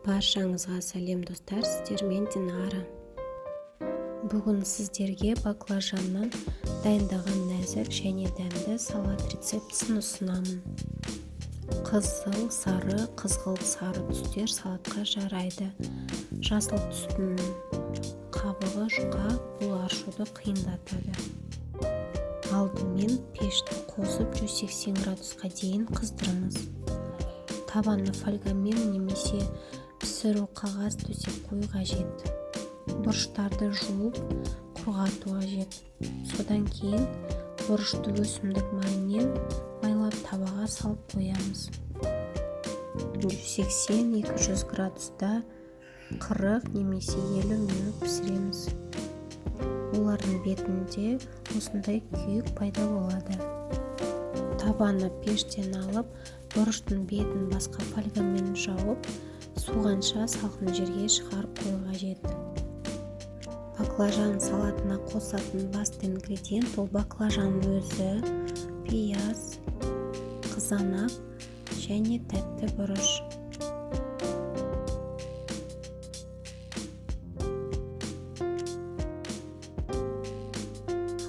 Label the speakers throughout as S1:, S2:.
S1: Баршаңызға сәлем, достар! Сіздермен Динара. Бүгін сіздерге баклажаннан дайындаған нәзік және дәмді салат рецептісін ұсынамын. Қызыл, сары, қызғылт сары түстер салатқа жарайды. Жасыл түстің қабығы жұқа, бұл аршуды қиындатады. Алдымен пешті қосып 180 градусқа дейін қыздырыңыз. Табаны фольгамен немесе пісіру қағаз төсеп қою қажет. Бұрыштарды жуып, құрғату қажет. Содан кейін бұрышты өсімдік майымен майлап, табаға салып қоямыз. 180-200 градуста 40 немесе 50 минут пісіреміз. Олардың бетінде осындай күйік пайда болады. Табаны пештен алып, бұрыштың бетін басқа фольгамен жауып, суғанша салқын жерге шығарып қою қажет. Баклажан салатына қосатын басты ингредиент ол баклажанның өзі, пияз, қызанақ және тәтті бұрыш.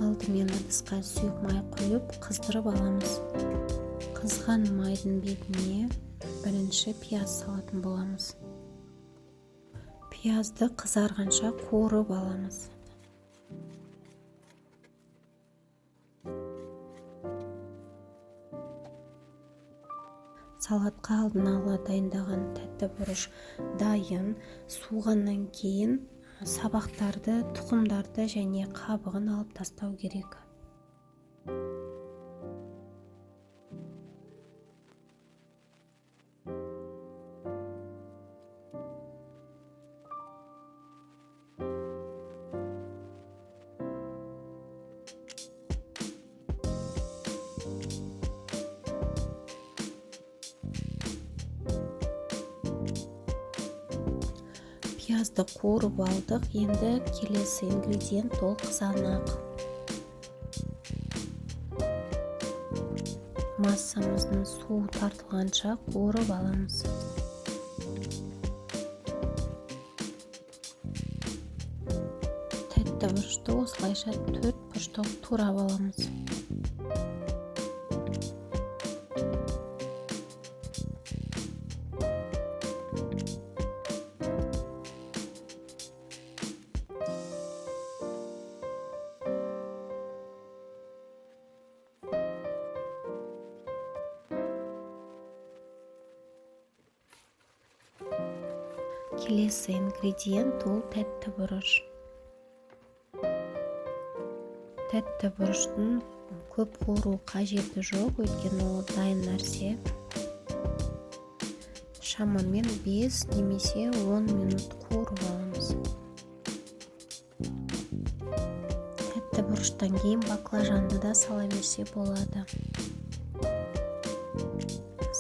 S1: Алдымен ыдысқа сұйық май құйып, қыздырып аламыз. Қызған майдың бетіне бірінші пияз салатын боламыз. Пиязды қызарғанша қуырып аламыз. Салатқа алдын ала дайындаған тәтті бұрыш дайын. Суығаннан кейін сабақтарды, тұқымдарды және қабығын алып тастау керек. Пиязды қуырып алдық. Енді келесі ингредиент ол қызанақ. Массамыздың суы тартылғанша қуырып аламыз. Тәтті бұрышты осылайша төрт бұрышты турап аламыз. Келесі ингредиент ол тәтті бұрыш. Тәтті бұрыштың көп қуыру қажеті жоқ, өйткені ол дайын нәрсе. Шамамен 5 немесе 10 минут қуырып аламыз. Тәтті бұрыштан кейін баклажанды да сала берсе болады.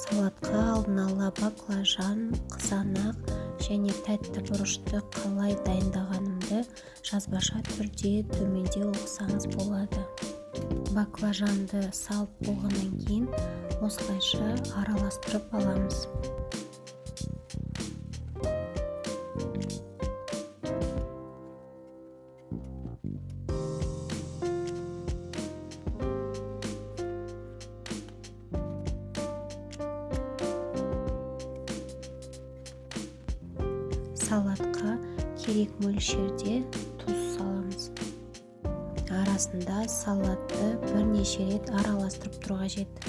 S1: Салатқа алдын ала баклажан, қызанақ және тәтті бұрышты қалай дайындағанымды жазбаша түрде төменде оқысаңыз болады. Баклажанды салып болғаннан кейін осылайша араластырып аламыз. Салатқа керек мөлшерде тұз саламыз. Арасында салатты бірнеше рет араластырып тұру қажет.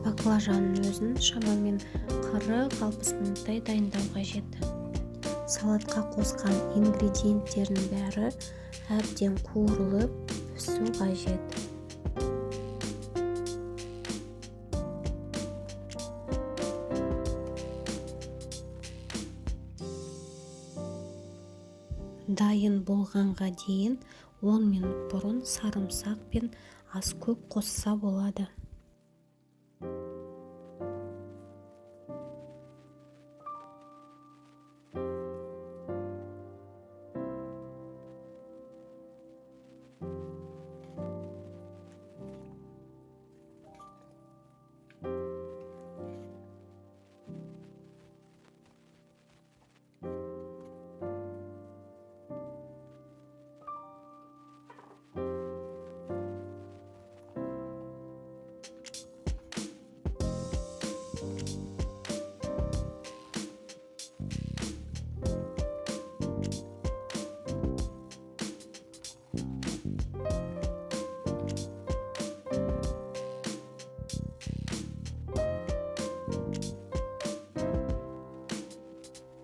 S1: Баклажанның өзін шамамен 40-60 минуттай дайындау қажет. Салатқа қосқан ингредиенттердің бәрі әбден қуырылып пісу қажет. Дайын болғанға дейін 10 минут бұрын сарымсақ пен аскөк қосса болады.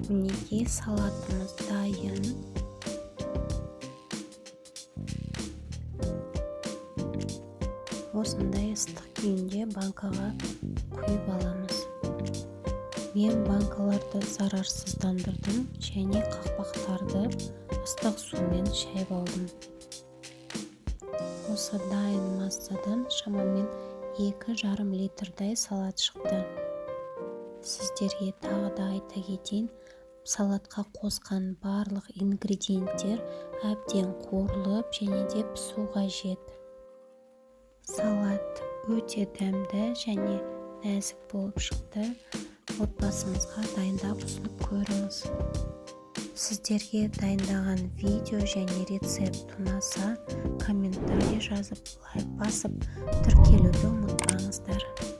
S1: Мінекей, салатымыз дайын. Осындай ыстық күйінде банкаға құйып аламыз. Мен банкаларды зарарсыздандырдым және қақпақтарды ыстық сумен шайып алдым. Осы дайын массадан шамамен 2,5 литрдай салат шықты. Сіздерге тағы да айта кетейін, салатқа қосқан барлық ингредиенттер әбден қуырылып және де пісу қажет. Салат өте дәмді және нәзік болып шықты. Отбасыңызға дайындап ұсынып көріңіз. Сіздерге дайындаған видео және рецепт ұнаса, комментарий жазып, лайк басып, тіркелуді ұмытпаңыздар.